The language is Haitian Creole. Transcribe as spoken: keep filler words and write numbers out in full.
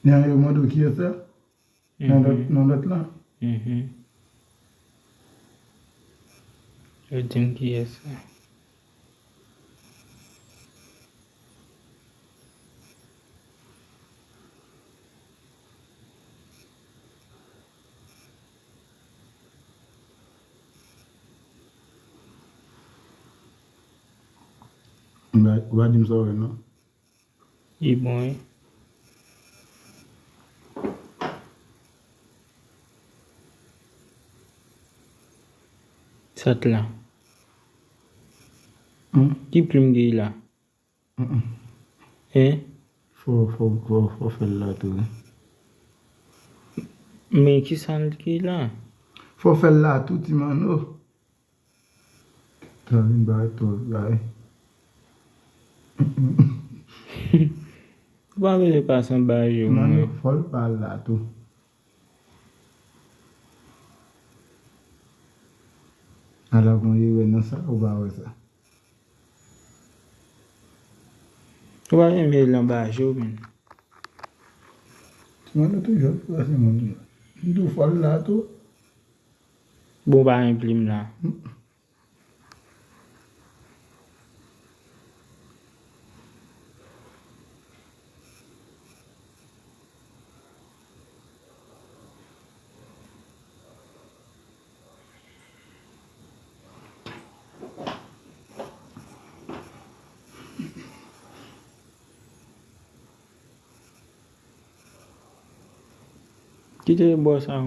Nan yo mande w kiyès la? Nan lòt, nan lòt la? Mhm. Yo di m kiyès la. Ou pa di m sa w wè non. Li bon wi. Sat la. Hmm? Ki plim ki la? Mm-mm. Hein? Fò, fò, fò, fò fè l la tou wi. Men ki sa l ki la? Fò fè l la tou ti manno. Sa vin bay twòp bay. Ou pa bezwen pase anba je w. Manno, fò l pa la tou. Ala gon erè nan sa, ou pa wè sa. Ou pa renmen l anba je w menm. Manno toujou ap pase moun yo. M tou fò l la tou. Bon, pa gen plim la. Kite bò sa.